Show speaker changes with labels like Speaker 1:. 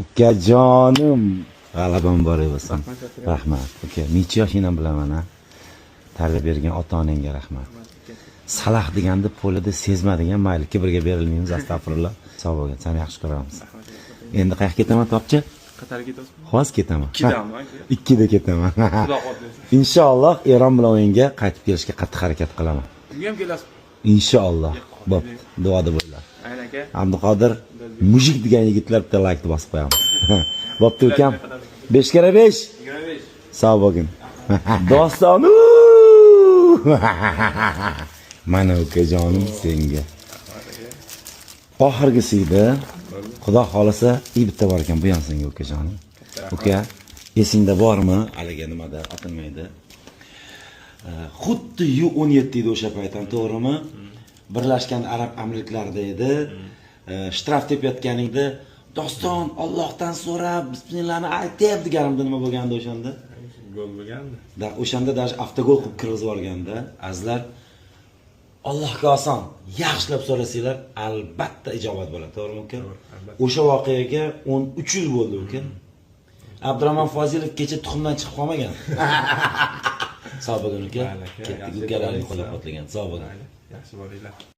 Speaker 1: Ukajonim, g'alaba muborak bo'lsin. Rahmat. Uka, necha yoshingdan bilaman, a? Tarbiya bergan ota-onangga rahmat. Salah deganda polida sezmadigan, mayli, kibrga berilmaymiz, astag'firulloh. Sog' bo'lgin, seni yaxshi ko'ramiz. Endi qayerga ketaman, topchi?
Speaker 2: Qatarga ketasizmi?
Speaker 1: Hozir ketaman.
Speaker 2: Ikkidami, aka?
Speaker 1: 2da ketaman.
Speaker 2: Xudo xohlasa.
Speaker 1: Inshaalloh Eron bilan o'yinga qaytib kelishga qattiq harakat qilaman.
Speaker 2: Unga ham kelasizmi?
Speaker 1: Inshaalloh. Bo'pti. Duoda bo'linglar.
Speaker 2: Aynen aka.
Speaker 1: Abduqodir мужик degan yigitlar bitta laykni bosib qo'yamiz. Bo'pti, ukam. 5 karra 5.
Speaker 2: 25.
Speaker 1: Sog' bo'lgin. Doston. Mana, ukajonim, senga. Oxirgisi edi. Xudo xolasa, i bitta bor ekan, bu ham senga, ukajonim. Uka, esingda bormi? Haligi nimada otilmaydi. Xuddi U17 edi o'sha payt ham, to'g'rimi? Birlashgan Arab Amirliklarida edi. Shtraf tepayotganingda, "Doston, Allohdan so'rab, bismillahni aytib" deganimda nima bo'lgandi o'shanda?
Speaker 2: Gol bo'lgandi.
Speaker 1: Da, o'shanda даже avtogol qilib kirgizib yuborganda, azizlar, Allohga oson, yaxshilab so'rasanglar, albatta ijobat bo'ladi, to'g'rimi, uka?
Speaker 2: Albatta.
Speaker 1: O'sha voqeaga 13 yil bo'ldi, uka. Abdurahmon Fozilov kecha tuxumdan chiqib qolmagan. Sog' bo'lgin, uka.
Speaker 2: Mayli, aka,
Speaker 1: Ketdik,
Speaker 2: yaxshi
Speaker 1: ukalaring
Speaker 2: boringlar.
Speaker 1: qo'llab-quvvatlagan. Sog' bo'lgin.
Speaker 2: Mayli, yaxshi boringlar.